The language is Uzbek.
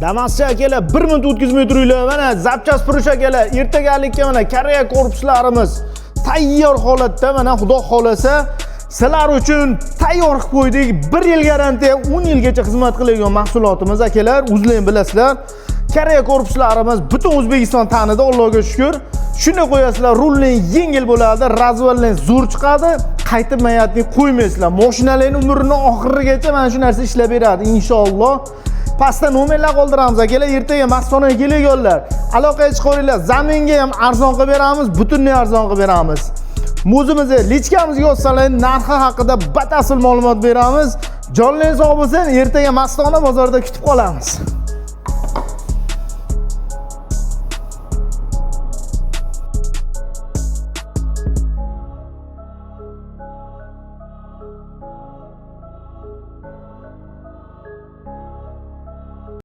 Damaschi akalar, bir minut o'tkazmay turinglar. Mana запчасть furush akalar, ertagalikka mana Koreya korpuslarimiz tayyor holatda. Mana, xudo xohlasa, sizlar uchun tayyor qilib qo'ydik. 1 yil garantiya, 10 yilgacha xizmat qiladigan mahsulotimiz, akalar, o'zlaring bilasizlar. Koreya korpuslarimiz butun O'zbekiston tanidi, Allohga shukur. Shuni qo'yasizlar, rulning yengil bo'ladi, развал ning zo'r chiqadi, qaytib маятник qo'ymaysizlar. Mashinalarning umrini oxirigacha mana shu narsa ishlab beradi, inshaalloh. Pastda nomerlar qoldiramiz, akalar. Ertaga Mastonaga kelganlar aloqaga chiqaveringlar. Замен ga ham arzon qilib beramiz, butunlay arzon qilib beramiz. O'zimizni личка mizga yozsalar, narxi haqida batafsil ma'lumot beramiz. Jonli sog' bo'lsin, ertaga Mastona bozorida kutib qolamiz.